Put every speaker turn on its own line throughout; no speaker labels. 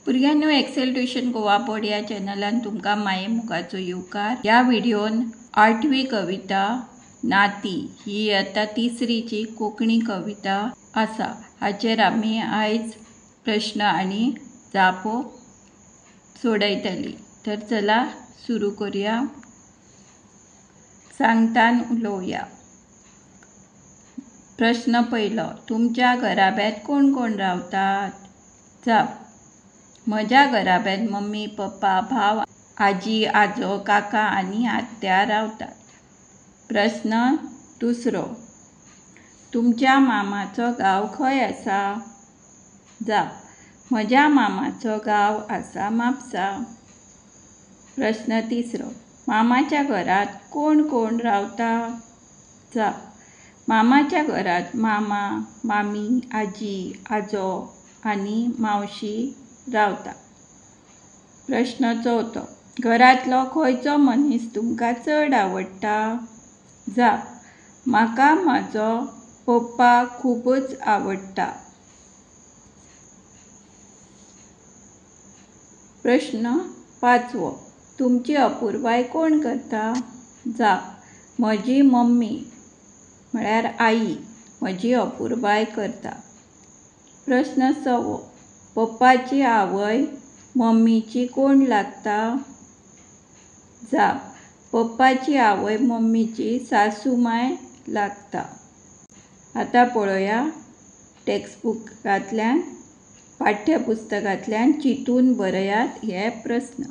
भुरग्यांनो, XL tuition Goa board ह्या चॅनलान तुमकां माये मुखाचो येवकार. ह्या व्हिडियोन आठवी कविता नाती ही आतां तिसरीची कोंकणी कविता आसा. हाचेर आमी आयज प्रश्न आनी जापो सोडयतली. तर चला सुरू करूया. सांगतान उलोवया. प्रश्न पयलो, तुमच्या घराब्यांत कोण कोण रावतात? जाप, म्हज्या घराब्यांत मम्मी, पप्पा, भाव, आजी, आजो, काका आनी आत्या रावतात. प्रश्न दुसरो, तुमच्या मामाचो गांव खंय आसा? जाप, म्हज्या मामाचो गांव आसा म्हापसा. प्रश्न तिसरो, मामाच्या घरांत कोण कोण रावता? जाप, मामाच्या घरांत मामा, मामी, आजी, आजो आनी मावशी रावता. प्रश्न चवथो, घरांतलो खंयचो मनीस तुमकां चड आवडटा? जाप, म्हाका म्हजो पप्पा खुबूच आवडटा. प्रश्न पांचवो, तुमची अपुरबाय कोण करता? जाप, म्हजी मम्मी म्हळ्यार आई म्हजी अपुरबाय करता. प्रश्न सवो, पप्पाची आवय मम्मीची कोण लागता? जाप, पप्पाची आवय मम्मीची सासूमाय लागता. आतां पळोवया टेक्स्टबुकांतल्यान, पाठ्यपुस्तकांतल्यान चिंतून बरयात हे प्रस्न.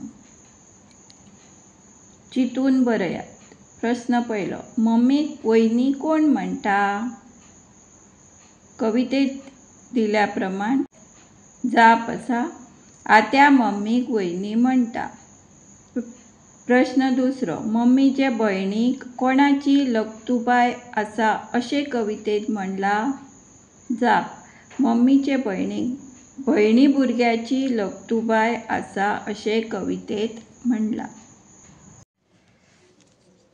चिंतून बरयात. प्रश्न पयलो, मम्मीक वयनी कोण म्हणटा? कवितेंत दिल्या प्रमाण जाप आसा, आत्या मम्मीक वयनी म्हणटा. प्रश्न दुसरो, मम्मीचे भयणीक कोणाची लक्तुबाय आसा अशें कवितेंत म्हणलां? जाप, मम्मीचे भयणीक भयणी भुरग्याची लक्तुबाय आसा अशें कवितेंत म्हणलां.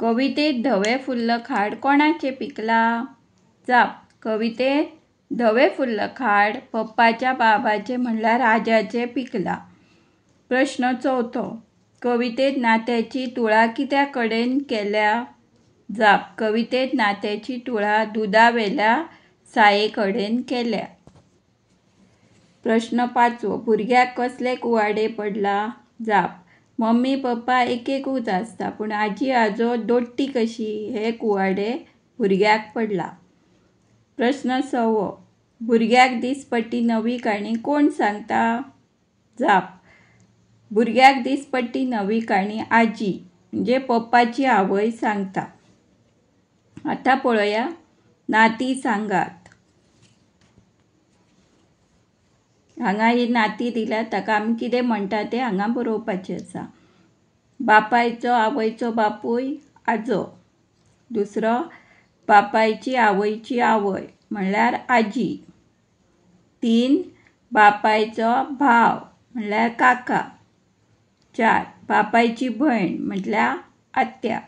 कवितेंत धवें फुल्ल खाड कोणाचें पिकलां? जाप, कवितेंत धवें फुल्ल खाड पप्पाच्या बाबाचें म्हणल्यार आज्याचें पिकलां. प्रश्न चवथो, कवितेंत नात्याची तुळा कित्या कडेन केल्या? जाप, कवितेंत नात्याची तुळा दुदावेल्या साये कडेन केल्या. प्रश्न पांचवो, भुरग्याक कसलें कुवाडें पडलां? जाप, मम्मी पप्पा एकेकूच आसता पूण आजी आजो दोट्टी कशी हें कुवाडें भुरग्याक पडलां. प्रश्न सवो, भुरग्याक दिसपट्टी नवी काणी कोण सांगता? जाप, भुरग्याक दिसपट्टी नवी काणी आजी म्हणजे पप्पाची आवय सांगता. आतां पळोवया नाती सांगात. हांगा ही नाती दिल्या ताका आमी कितें म्हणटा तें हांगा बरोवपाचें आसा. बापायचो आवयचो बापूय आजो. दुसरो, बापायची आवयची आवय म्हणल्यार आजी. तीन, बापायचो भाव म्हणल्यार काका. चार, बापायची भयण म्हटल्यार आत्या.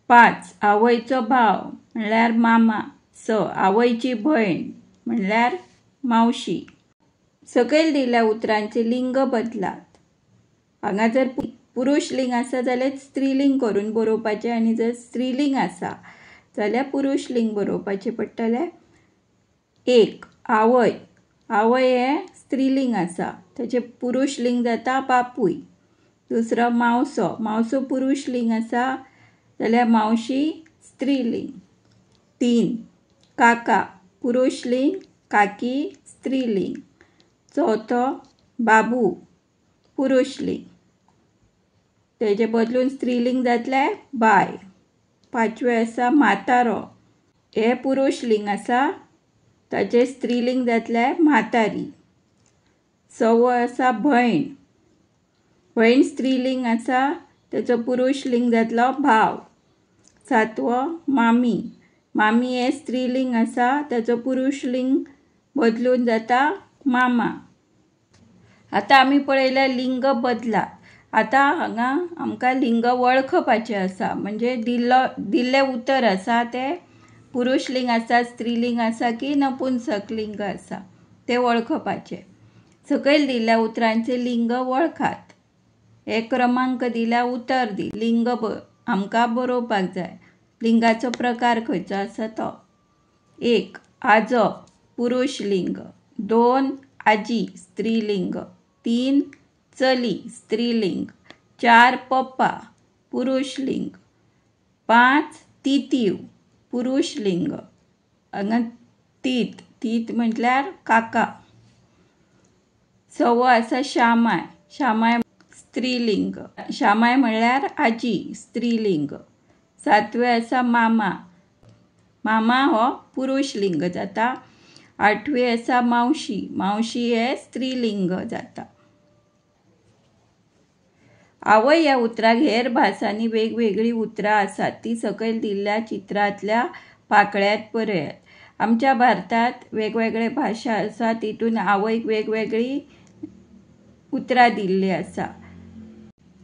पांच, आवयचो भाव म्हणल्यार मामा. स, आवयची भयण म्हणल्यार मावशी. सकयल दिल्ल्या उतरांचें लिंग बदलात. हांगा जर पुरुश लिंग आसा जाल्यार स्त्रीलिंग करून बरोवपाचें आनी जर स्त्रीलिंग आसा जाल्यार पुरुश लिंग बरोवपाचें पडटलें. एक, आवय. आवय हें स्त्रीलिंग आसा, ताचें पुरुश लिंग जाता बापूय. दुसरो, मावसो. मावसो पुरुश लिंग आसा जाल्यार मावशी स्त्रीलिंग. तीन, काका पुरुश लिंग, काकी स्त्रीलिंग. चवथो, बाबू पुरुश लिंग, तेजे बदलून स्त्रीलिंग जातलें बाय. पांचवें आसा म्हातारो, हें पुरुश लिंग आसा ताचें स्त्रीलिंग जातलें म्हातारी. सवो आसा भयण. भयण स्त्रीलिंग आसा ताचो पुरुश लिंग जातलो भाव. सातवो, मामी. मामी हें स्त्रीलिंग आसा ताचो पुरुश लिंग बदलून जाता मामा. आतां आमी पळयलें लिंग बदलात. आतां हांगा आमकां लिंग वळखपाचें आसा, म्हणजे दिल्लें उतर आसा तें पुरुश लिंग आसा, स्त्रीलिंग आसा की नपुंसक लिंग आसा तें वळखपाचें. सकयल दिल्ल्या उतरांचे लिंग वळखात. हे क्रमांक दिल्या उतर दी. लिंग आमकां बरोवपाक जाय. लिंगाचो प्रकार खंयचो आसा तो. 1 आजो पुरुष लिंग, 2 आजी स्त्रीलिंग, 3 चली स्त्रीलिंग, 4 पप्पा पुरुष लिंग, 5 तितीव पुरुष लिंग. हांगा तीत, तीत म्हटल्यार काका. 6 आसा श्यामाय, श्यामाय स्त्रीलिंग, श्यामाय म्हळ्यार आजी स्त्रीलिंग. 7वें आसा मामा, मामा हो पुरुष लिंग जाता. 8वें आसा मावशी, मावशी हे स्त्रीलिंग जाता. आवय ह्या उतराक हेर भासांनी वेगवेगळीं उतरां आसात ती सकयल दिल्ल्या चित्रांतल्या पाकळ्यांत बरयात. आमच्या भारतांत वेगवेगळे भाशा आसा तितून आवयक वेगवेगळी उतरां दिल्ली आसा.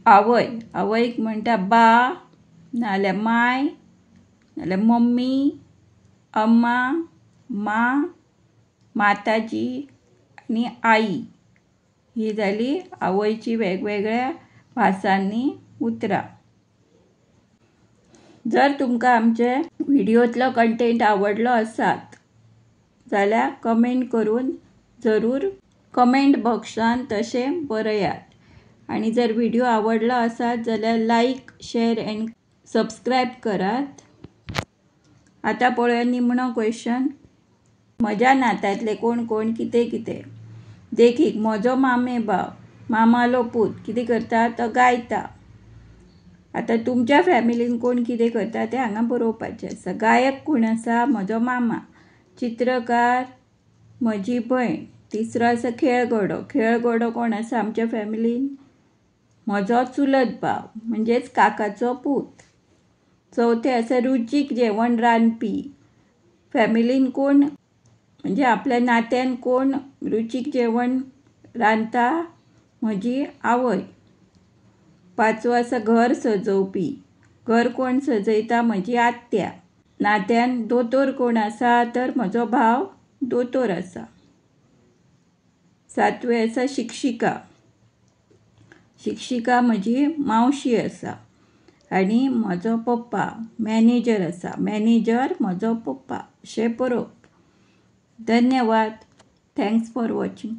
आवय, आवयक म्हणटा बा, नाल्यार माय, नाल्यार मम्मी, अम्मा, मा, माताजी आनी आई. ही जाली आवयची वेगवेगळ्या भासांनी उतरां. जर तुमकां आमचे व्हिडियोतलो कंटेंट आवडलो आसात जाल्यार कमेंट करून जरूर कमेंट बॉक्सान तशें बरयात. आनी जर व्हिडियो आवडलो आसात जाल्यार लायक, शेर एंड सबस्क्रायब करात. आतां पळोवया निमणो क्वेश्चन. म्हज्या नात्यांतले कोण कोण कितें कितें. देखीक म्हजो मामे भाव, मामालो पूत कितें करता तो गायता. आतां तुमच्या फॅमिलीन कोण कितें करता तें हांगा बरोवपाचें आसा. गायक कोण आसा? म्हजो मामा. चित्रकार म्हजी भयण. तिसरो आसा खेळगडो. खेळगडो कोण आसा आमच्या फॅमिलीन? म्हजो चुलत भाव म्हणजेच काकाचो पूत. चवथें आसा रुचीक जेवण रांदपी. फॅमिलीन कोण म्हणजे आपल्या नात्यान कोण रुचीक जेवण रांदता? म्हजी आवय. 5वो आसा घर सजोवपी. घर कोण सजयता? म्हजी आत्या. नात्यान दोतोर कोण आसा तर म्हजो भाव दोतोर आसा. 7वें आसा शिक्षिका. शिक्षिका म्हजी मावशी आसा. आनी म्हजो पप्पा मॅनेजर आसा. मॅनेजर म्हजो पप्पा अशें बरोवप. धन्यवाद. Thanks for watching.